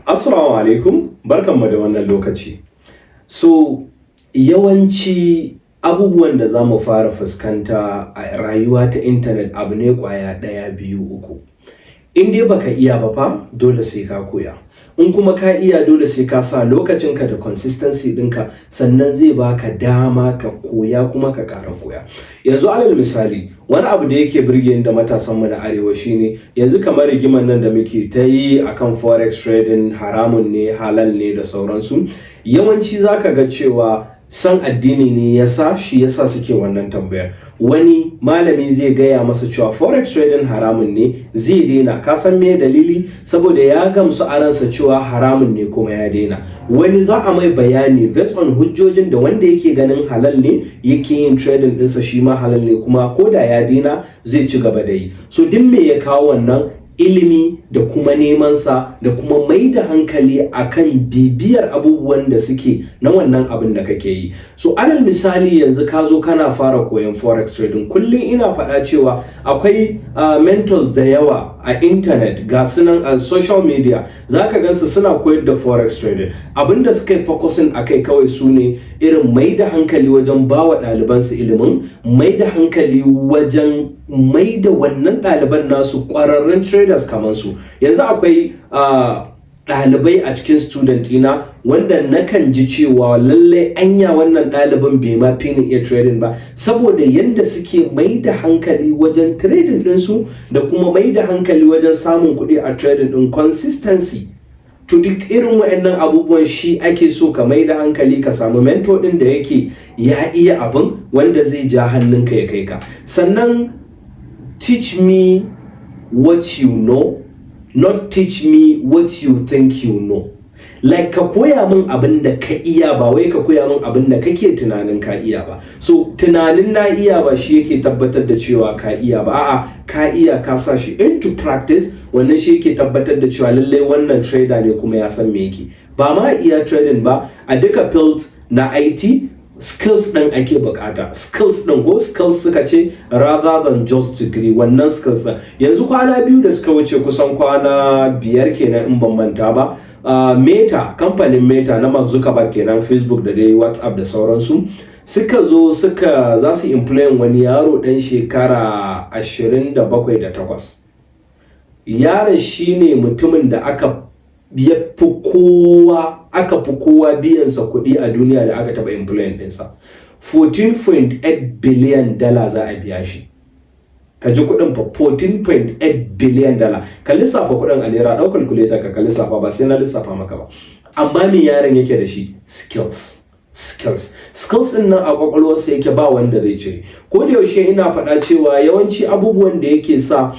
Assalamu alaikum, barkanmu da wannan lokaci. So yawanci abubuwan da za mu fara fuskanta a rayuwa ta intanet abu ne ƙwaya ɗaya, biyu, uku. In dai baka iya ba fa, dole sai ka koya. In kuma ka iya, dole sai ka sa lokacinka da consistency ɗinka, sannan zai baka dama ka koya kuma ka ƙara koya. Yanzu alal misali, wani abu da yake burge ni da matasanmu na arewa shine yanzu kamar rigimar nan da muke ta yi akan forex trading, haramun ne, halal ne da sauransu. Yawanci za ka ga cewa san addini ne yasa shi yasa suke wannan tambayar. Wani malami zai gaya masa cewa forex trading haramun ne, zai daina. Ka san me dalili? Saboda ya gamsu a ransa cewa haramun ne kuma ya daina. Wani za a mai bayani based on hujjojin da wanda yake ganin halal ne yake yin trading ɗinsa, shi ma halal ne, kuma ko da ya daina zai ci gaba da yi. So duk me ya kawo wannan? Ilimi da kuma neman sa da kuma mai da hankali akan bibiyar abubuwan da suke na wannan abin da kake yi. So alal misali, yanzu ka zo kana fara koyon forex trading. Kullum ina faɗa cewa akwai mentors da yawa a internet, ga sunan a social media, zaka gansu suna koyar da forex trading. Abinda suka yi focusing akai kawai su ne irin mai da hankali wajen bawa ɗalibansu ilimin, mai da hankali wajen mai da wannan ɗaliban nasu ƙwararrun traders kamar su. Yanzu akwai ɗalibai a cikin student ina wanda nakan ji cewa lallai anya wannan ɗalibin bai ma fi ni iya trading ba, saboda yanda suke mai da hankali wajen trading ɗinsu da kuma mai da hankali wajen samun kuɗi a trading ɗin, consistency. To duk irin wa'annan abubuwan shi ake so ka mai da hankali, ka samu mentor ɗin da yake ya iya abin, wanda zai ja hannunka ya kai ka. Sannan teach me what you know, not teach me what you think you know. Like ka koya min abin da ka iya, ba wai ka koya min abin da kake tunanin ka iya ba. So tunanin na iya ba shi yake tabbatar da cewa ka iya ba. A'a, ka iya ka sa shi into practice, wannan shi yake tabbatar da cewa lallai wannan trader ne kuma ya san me yake. Ba ma iya trading ba, a duka fields na IT, skills ɗin ake bukata, skills ɗin ko skills suka ce, rather than just degree, wannan skills ɗin. Yanzu kwana 2 da suka wuce, kusan kwana 5 kenan in ban manta ba, Meta, kamfanin Meta na Mark Zuckerberg kenan, Facebook da dai WhatsApp da sauransu, suka zo suka za su employ wani yaro ɗan shekara 27 da 8. Yaron shine mutumin da aka fi kowa biyansa kuɗi a duniya da aka taɓa employing ɗinsa. 14.8 billion dala za a biya shi. Ka ji kuɗin fa, 14.8 billion dala. Ka lissafa kuɗin a naira, ɗau calculator ka lissafa, ba sai na lissafa maka ba. Amma me yaron yake da shi? Skills, skills, skills din nan a kwakwalwarsa yake, ba wanda zai cire. Ko da yaushe ina faɗa cewa yawanci abubuwan da yake sa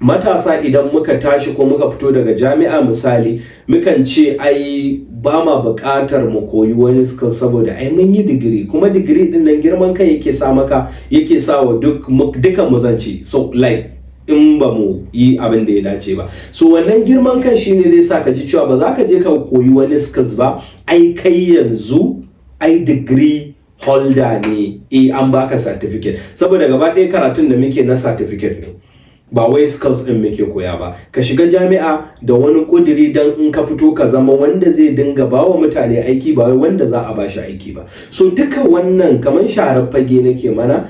matasa, idan muka tashi ko muka fito daga jami'a misali, mukan ce ai ba ma buƙatar mu koyi wani skill saboda ai mun yi digiri. Kuma digiri din nan girman kai yake sa maka, yake sa wa duk dukan mu zance. So like in ba mu yi abin da ya dace ba, so wannan girman kan shine zai sa ka ji cewa ba za ka je ka koyi wani skills ba, ai kai yanzu ai degree holder ne, eh, an baka certificate. Saboda gaba ɗaya karatun da muke na certificate ne, ba wai skills din muke koya ba. Ka shiga jami'a da wani kudiri dan in ka fito ka zama wanda zai dinga bawa mutane aiki, ba wai wanda za a bashi aiki ba. So duka wannan kamar sharar fage nake mana.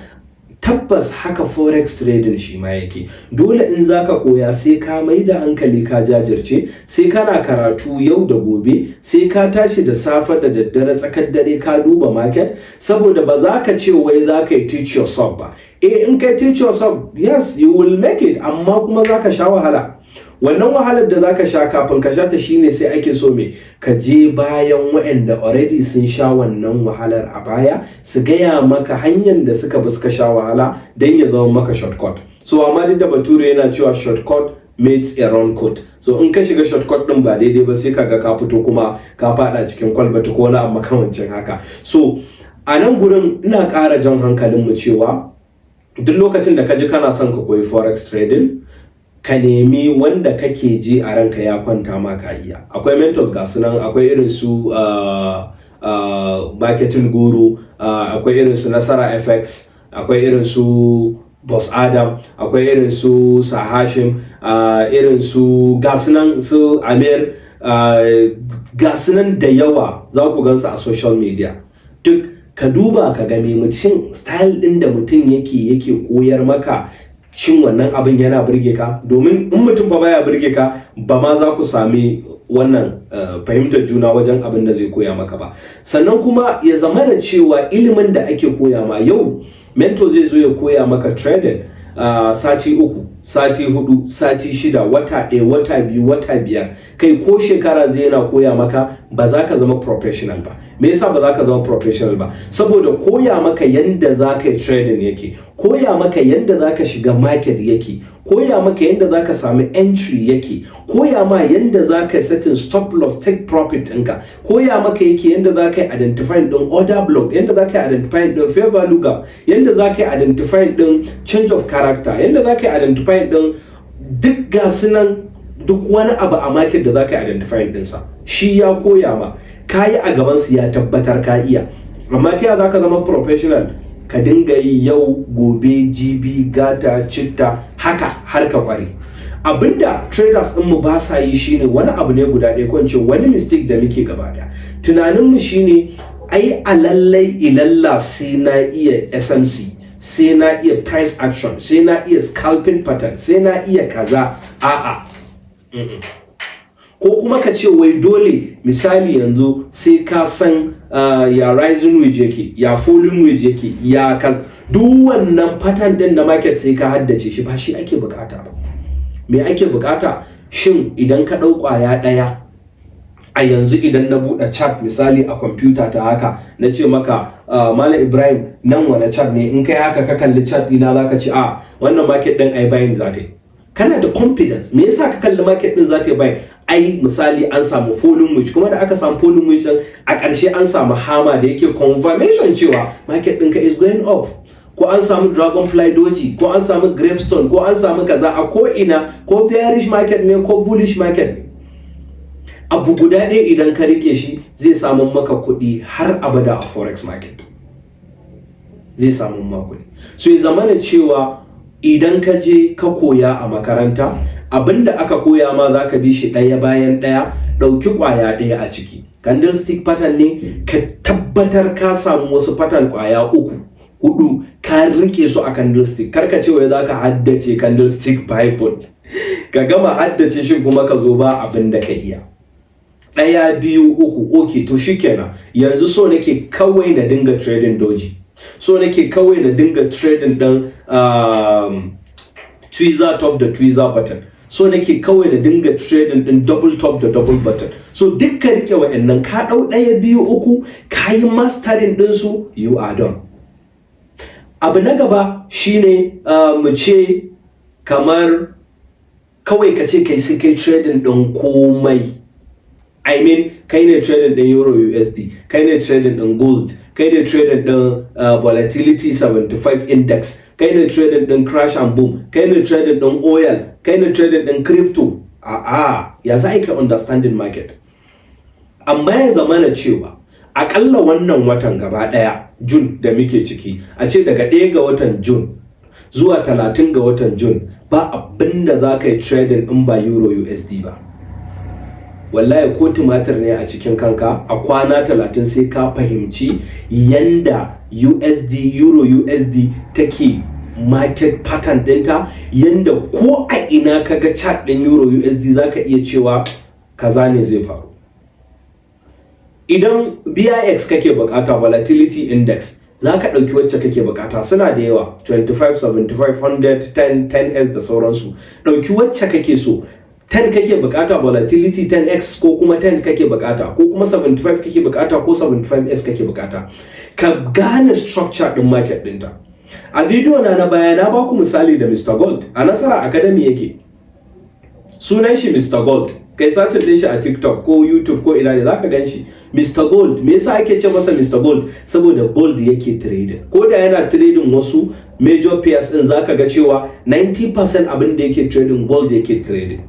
Tabbas haka forex trading shi ma yake. Dole in zaka koya sai ka mai da hankali, ka jajirce, sai kana karatu yau da gobe, sai ka tashi da safe, da daddare, tsakar dare ka duba market, saboda ba za ka ce wai za ka yi teach yourself ba. Eh, in kai teach yourself, yes, you will make it, amma kuma za ka sha wahala. Wannan wahalar da zaka sha, kafin ka sha ta shine sai ake so me? Ka je bayan waɗanda already sun sha wannan wahalar a baya, su gaya maka hanyar da suka bi suka sha wahala, don ya zama maka shortcut. So amma duk da Bature yana cewa shortcut meets a wrong cut, so in ka shiga shortcut din ba daidai ba, sai kaga ka fito kuma ka fada cikin kwalbati ko wani abu makamancin haka. So a nan gurin ina ƙara jan hankalinmu cewa duk lokacin da ka ji kana son ka koyi forex trading, ka nemi wanda kake ji a ranka ya kwanta ma ka iya. Akwai mentors ga sunan, akwai irin su Marketing Guru, akwai irin su Nasara FX, akwai irin su Boss Adam, akwai irin su Sahashim, irin su ga sunan su Amir. Ga nan da yawa za ku gansu a social media. Duk ka duba ka ga me mutum, style ɗin da mutum yake koyar maka, shin wannan abin yana burge ka? Domin in mutum fa baya burge ka ba, ma za ku sami wannan fahimtar juna wajen abin da zai koya maka ba. Sannan kuma ya zama da cewa ilimin da ake koya ma yau, mentor zai zo ya koya maka trading sati 3, sati 4, sati 6, wata 1, wata 2, wata 5, kai ko shekara zai yana koya maka, ba za ka zama professional ba. Me yasa ba za ka zama professional ba? Saboda koya maka yanda za ka yi trading yake, koya maka yanda za ka shiga market yake, koya maka yanda za ka sami entry yake, koya ma yanda za ka setting stop loss, take profit ɗinka, koya maka yake yanda za ka yi identifying ɗin order block, yanda za ka yi identifying ɗin fair value gap, yanda za ka yi identifying ɗin change of character, yanda za ka yi identifying ɗin duk gasu nan, duk wani abu a market da za ka yi identifying ɗinsa, shi ya koya ma, ka yi a gabansu, ya tabbatar ka iya. Amma ta za ka zama professional? Ka dinga yi yau, gobe, jibi, gata, citta, haka har ka kware. Abinda traders ɗinmu ba sa yi shine wani abu ne guda ɗaya, ko in ce wani mistake da muke gaba ɗaya. Tunaninmu shine ai a lallai ilalla sai na iya SMC, sai na iya price action, sai na iya scalping pattern, sai na iya kaza. A'a. Ko kuma ka ce wai dole, misali yanzu, sai ka san ya rising wedge yake, ya falling wedge yake, ya ka duk wannan pattern din na market sai ka haddace shi. Ba shi ake bukata ba. Me ake bukata? Shin idan ka ɗau ƙwaya ɗaya a yanzu, idan na buɗe chart misali a kwamfuta ta haka, na ce maka, "Malam Ibrahim, nan wane chart ne?" In kai haka ka kalli chart ɗina, za ka ce, "A, wannan market ɗin ai buying za ta yi." Kana da confidence. Me yasa ka kalli market ɗin za ta yi buying? Ai misali an samu falling wedge, kuma da aka samu falling wedge din, a ƙarshe an samu hammer da yake confirmation cewa market ɗinka is going up, ko an samu dragonfly doji, ko an samu gravestone, ko an samu kaza a ko ina, ko bearish market ne ko bullish market ne. Abu guda ɗaya idan ka rike shi, zai samu maka kuɗi har abada a forex market, zai samu maka kuɗi. So ya zamana cewa idan ka je ka koya a makaranta, abinda aka koya ma za ka bi shi ɗaya bayan ɗaya. Ɗauki ƙwaya ɗaya a ciki, candlestick pattern ne, ka tabbatar ka samu wasu pattern ƙwaya uku, hudu, ka rike su a candlestick. Kar ka ce wai za ka haddace candlestick bible, ka gama haddace shi kuma ka zo ba abin da ka iya. Ɗaya, biyu, uku, ok, to shikenan, yanzu so nake kawai na dinga trading doji, so nake kawai na dinga trading ɗin tweezer top da tweezer bottom, so nake kawai na dinga trading ɗin double top da double bottom. So duk ka rike wa'annan, ka ɗau ɗaya, biyu, uku, ka yi mastering ɗinsu, you are done. Abu na gaba shine mu ce kamar kawai ka ce kai sai kai trading ɗin komai. I mean, kai ne trading ɗin euro USD, kai ne trading ɗin gold, kai ne trading ɗin volatility 75 index, kai ne trading ɗin crash and boom, kai ne trading ɗin oil, kai ne trading ɗin crypto. A'a, ya za ka understanding market? Amma ya zamana cewa akalla wannan watan gaba ɗaya, June da muke ciki, a ce daga 1 ga watan June zuwa 30 ga watan June, ba abinda za ka yi trading in ba euro USD ba. Wallahi ko tumatir ne a cikin kanka, a kwana 30 sai ka fahimci yanda USD, euro USD take, market pattern ɗinta, yanda ko a ina kaga chart ɗin euro USD zaka iya cewa kaza ne zai faru. Idan VIX kake bukata, volatility index, za ka ɗauki wacce kake bukata, suna da yawa, 25, 75, 100, 10, 10s da sauransu. Ɗauki wacce kake so. 10 kake bukata, volatility 10x, ko kuma 10 kake bukata, ko kuma 75 kake bukata, ko 75s kake bukata, ka gane structure ɗin market ɗinta. A video na na baya na baku misali da Mr. Gold. A Nasara Academy yake, sunan shi Mr. Gold. Kai searching din shi a TikTok ko YouTube ko ina ne, zaka gan shi, Mr. Gold. Me yasa ake ce masa Mr. Gold? Saboda gold yake trading. Ko da yana trading wasu major pairs din, zaka ga cewa 90% abin da yake trading, gold yake trading.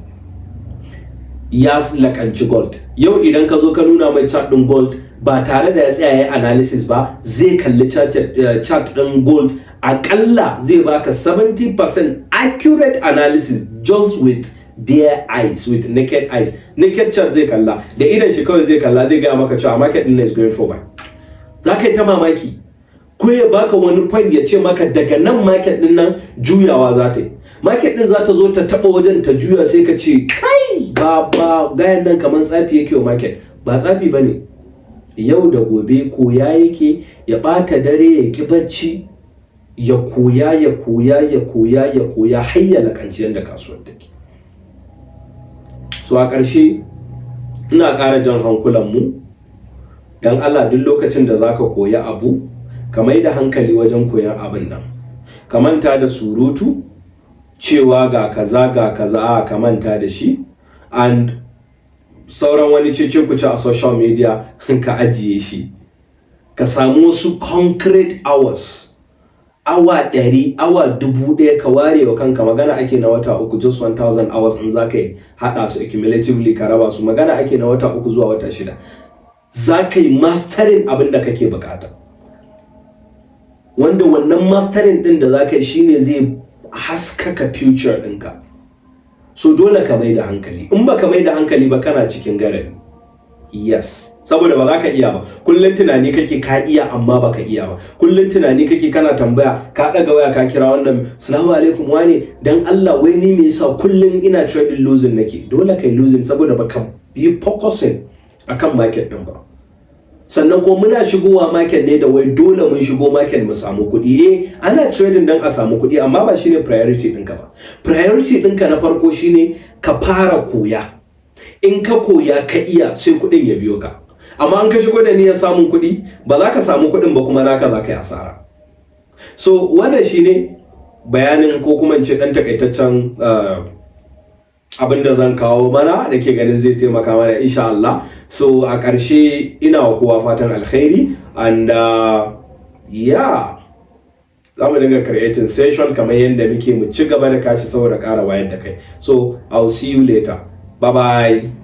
Ya lakanci gold. Yau idan ka zo ka nuna mai chart din gold, ba tare da ya tsaya ya analysis ba, zai kalli chart din gold, akalla zai baka 70% accurate analysis just with bare eyes, with naked eyes, naked chart zai kalla da idan shi kawai, zai kalla, zai gaya maka cewa market din is going for buy. Za ka yi ta mamaki. Ko ya baka wani point, ya ce maka daga nan market din nan juyawa za ta yi, market din za ta zo ta taba wajen ta juya. Sai ka ce, "Kai, ba gayan nan kamar tsafi yake wa market." Ba tsafi bane, yau da gobe koya yake. Ya bata dare, ya ki bacci, ya koya, ya koya, ya koya, ya koya, har ya lakanci yadda kasuwar take. So a ƙarshe ina ƙara jan hankulanmu, don Allah, duk lokacin da zaka koya abu, ka mai da hankali wajen koyan abin nan. Ka manta da surutu cewa ga kaza, ga kaza, a ka manta da shi, and sauran wani cece kuce a social media ka ajiye shi. Ka samu wasu concrete hours, awa 100, awa 1000, ka ware wa kanka. Magana ake na wata 3, just 1000 hours. In za ka yi haɗa su accumulatively, ka raba su, magana ake na wata 3 zuwa wata 6, za ka yi mastering abin da kake bukata. Wanda wannan mastering din da za ka yi shine zai haskaka future ɗinka. So dole ka mai da hankali. In ba ka mai da hankali ba, kana cikin garari. Yes, saboda ba za ka iya ba. Kullum tunani kake ka iya, amma baka iya ba. Kullum tunani kake kana tambaya, ka ɗaga waya ka kira wannan, "Salamu alaikum wane, dan Allah, wai ni me yasa kullum ina trading losing nake?" Dole kai losing, saboda baka yi focusing akan market din ba. Sannan ko muna shigowa market ne da wai dole mun shigo market mu samu kuɗi. Eh, ana trading dan a samu kuɗi, amma ba shine priority ɗinka ba. Priority ɗinka na farko shine ka fara koya. In ka koya ka iya, sai kuɗin ya biyo ka. Amma an ka shigo da niyyar samun kuɗi, ba za ka samu kuɗin ba, kuma naka za ka yi asara. So wannan shine bayanin, ko kuma in ce ɗan takaitaccen abin da zan kawo mana da ke ganin zai taimaka mana, insha Allah. So a ƙarshe ina wa kowa fatan alkhairi, and yeah, za mu dinga creating session kamar yadda muke, mu ci gaba da kashi saboda ƙara wayar da kai. So I'll see you later. Bye bye.